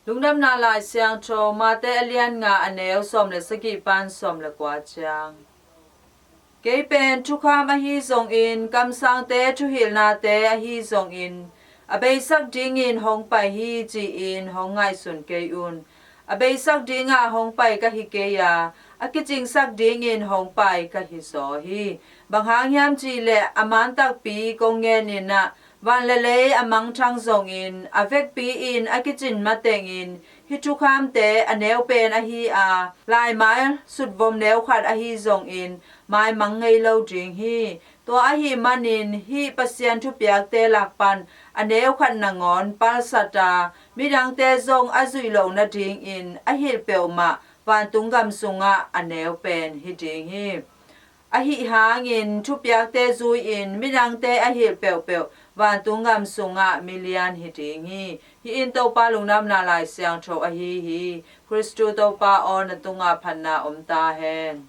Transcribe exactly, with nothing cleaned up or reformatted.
Lungdamna Lai Siangtho, Mate a lian nga, a neu sawm le sagih pan sawm le kua ciang. Kei pen thukham ahi zongin, kamsangte thuhilhnate ahi zongin, a beisak dingin hong pai hi, ci-in hong ngaihsun kei un. A beisak dinga hong pai ka hi kei a, a kicingsak dingin hong pai ka hi zaw hi. Bang hang hiam cih leh a man takpi kong ngenin ah, van le lei a mangthang zongin, a vekpi-in a kicin matengin, hih thukhamte a neu pen ahi a, laimai sutvom neu khat ahi zongin, maimang ngei lo ding hi. Tua ahih manin hih Pasian thupiakte lak pan a neu khat nangawn palsat a, midangte zong a zuih loh nadingin a hilh peuhmah vantung gam sungah a neu pen hi ding hi. Ahi hangin thupiakte zui-in midangte a hilh peuhpeuh vantung gam sungah milian hi ding hi. Hih in Topa Lungdamna Lai Siangtho ahi hi. Khristu Topa aw, na tungah phatna om ta hen.